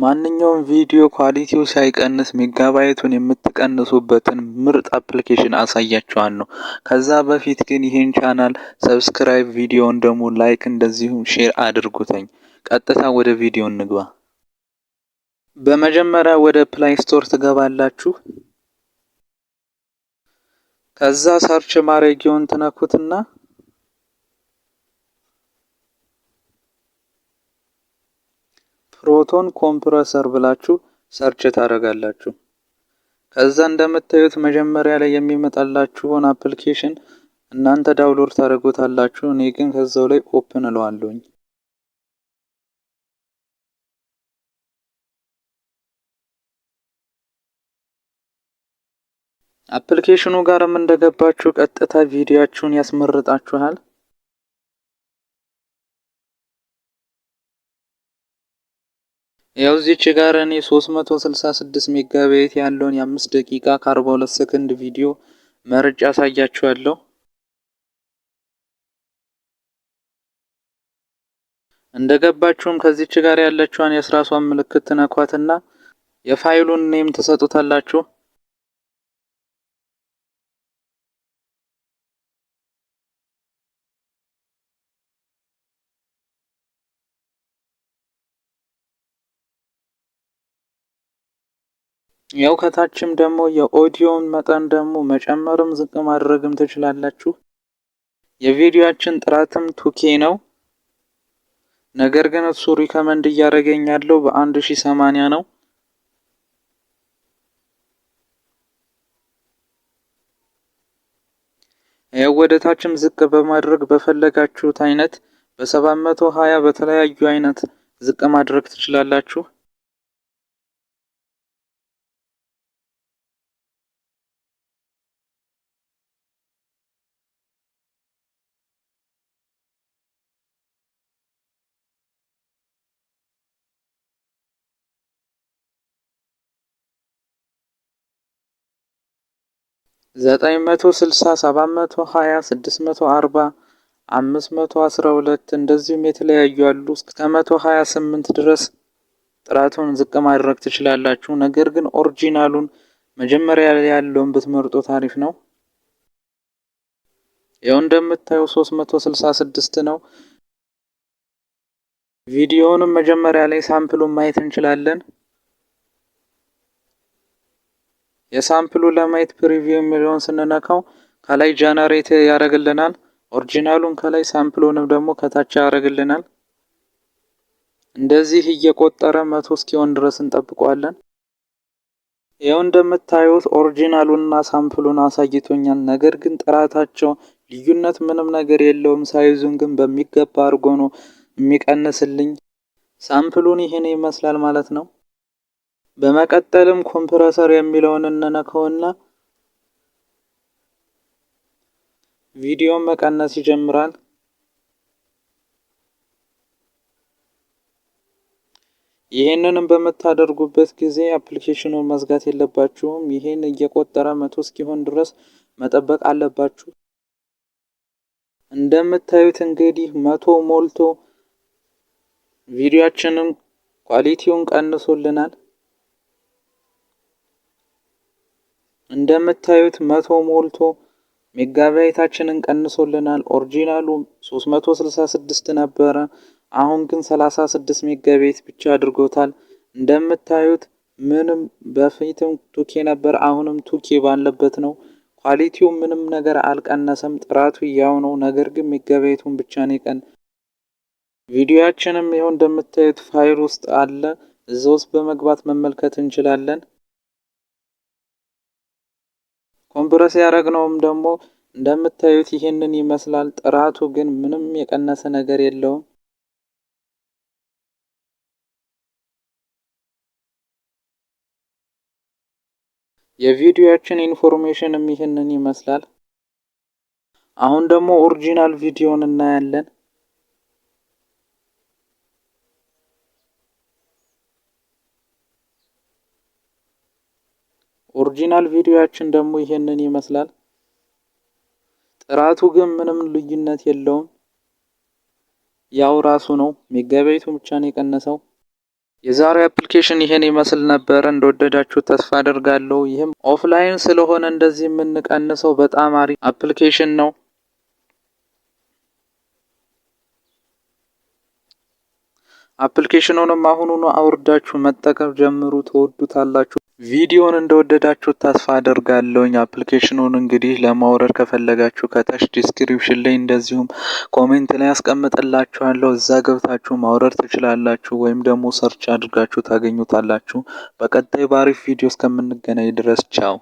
ማንኛውም ቪዲዮ quality ው ሳይቀንስ ሜጋባይቱን የምትቀንሱበትን ምርጥ application አሳያችኋለሁ። ከዛ በፊት ግን ይህን channel subscribe፣ ቪዲዮን ደግሞ like፣ እንደዚሁም share አድርጉተኝ። ቀጥታ ወደ ቪዲዮ እንግባ። በመጀመሪያ ወደ Play Store ትገባላችሁ። ከዛ search ማድረጊያውን ትነኩትና Proton Compressor ብላችሁ search ታደርጋላችሁ። ከዛ እንደምታዩት መጀመሪያ ላይ የሚመጣላችሁን application እናንተ download ታደርጉታላችሁ። እኔ ግን ከዛው ላይ open እለዋለሁኝ። application ኑ ጋርም እንደገባችሁ ቀጥታ ቪዲዮአችሁን ያስመርጣችኋል። ያው እዚች ጋር እኔ 366 ሜጋባይት ያለውን የ5 ደቂቃ ከ42 ሰከንድ ቪዲዮ መርጬ አሳያችኋለሁ። እንደገባችሁም ከዚች ጋር ያለችዋን የስራሷን ምልክት ትነኳትና የፋይሉን name ትሰጡታላችሁ። ያው ከታችም ደግሞ የኦዲዮን መጠን ደግሞ መጨመርም ዝቅ ማድረግም ትችላላችሁ። የቪዲዮአችን ጥራትም 2K ነው። ነገር ግን እሱ recommend እያደረገኝ ያለው በ1080 ነው። ያው ወደ ታችም ዝቅ በማድረግ በፈለጋችሁት አይነት በ720 በተለያዩ አይነት ዝቅ ማድረግ ትችላላችሁ። 960፣ 720፣ 640፣ 512 እንደዚሁም የተለያዩ አሉ። እስከ 128 ድረስ ጥራቱን ዝቅ ማድረግ ትችላላችሁ። ነገር ግን original ኡን መጀመሪያ ላይ ያለውን ብትመርጡት አሪፍ ነው። ይኸው እንደምታዩ 366 ነው። ቪዲዮውንም መጀመሪያ ላይ sample ኡን ማየት እንችላለን። የ sample ኡ ለማየት preview የሚለውን ስንነካው ከላይ generate ያደርግልናል። original ኡን ከላይ sample ኡንም ደግሞ ከታች ያደርግልናል። እንደዚህ እየቆጠረ 100 እስኪሆን ድረስ እንጠብቀዋለን። ይኸው እንደምታዩት original ኡንና sample ኡን አሳይቶኛል። ነገር ግን ጥራታቸው ልዩነት ምንም ነገር የለውም። size ኡን ግን በሚገባ አድርጎ ነው የሚቀንስልኝ። sample ኡን ይህን ይመስላል ማለት ነው። በመቀጠልም compressor የሚለውን እንነካውና ቪዲዮን መቀነስ ይጀምራል። ይህንንም በምታደርጉበት ጊዜ application ኑን መዝጋት የለባችሁም። ይህን እየቆጠረ 100 እስኪሆን ድረስ መጠበቅ አለባችሁ። እንደምታዩት እንግዲህ 100 ሞልቶ ቪዲዮአችንን quality ውን ቀንሶልናል። እንደምታዩት 100 ሞልቶ ሜጋባይታችንን ቀንሶልናል። original ኡ 366 ነበረ፣ አሁን ግን 36 ሜጋባይት ብቻ አድርጎታል። እንደምታዩት ምንም በፊትም 2K ነበር፣ አሁንም 2K ባለበት ነው። quality ው ምንም ነገር አልቀነሰም፣ ጥራቱ ያው ነው። ነገር ግን ሜጋባይቱን ብቻ ነው የቀን ቪዲዮአችንም ይኸው እንደምታዩት ፋይል ውስጥ አለ። እዛ ውስጥ በመግባት መመልከት እንችላለን። compress ያደረግነውም ደግሞ እንደምታዩት ይህንን ይመስላል። ጥራቱ ግን ምንም የቀነሰ ነገር የለውም። የቪዲዮአችን information ም ይህንን ይመስላል። አሁን ደግሞ original ቪዲዮን እናያለን። original ቪዲዮአችን ደግሞ ይሄንን ይመስላል። ጥራቱ ግን ምንም ልዩነት የለውም። ያው ራሱ ነው፣ ሜጋባይቱ ብቻ ነው የቀነሰው። የዛሬው application ይሄን ይመስል ነበረ። እንደወደዳችሁ ተስፋ አደርጋለሁ። ይህም offline ስለሆነ እንደዚህ የምንቀንሰው በጣም አሪፍ application ነው። application ኑንም አሁኑኑ አውርዳችሁ መጠቀም ጀምሩ፣ ትወዱታላችሁ። ቪዲዮን እንደወደዳችሁ ተስፋ አደርጋለሁኝ። application ኑን እንግዲህ ለማውረድ ከፈለጋችሁ ከታች description ላይ እንደዚሁም comment ላይ አስቀምጥላችኋለሁ። እዛ ገብታችሁ ማውረድ ትችላላችሁ፣ ወይም ደግሞ search አድርጋችሁ ታገኙታላችሁ። በቀጣይ በአሪፍ ቪዲዮ እስከምንገናኝ ድረስ ቻው።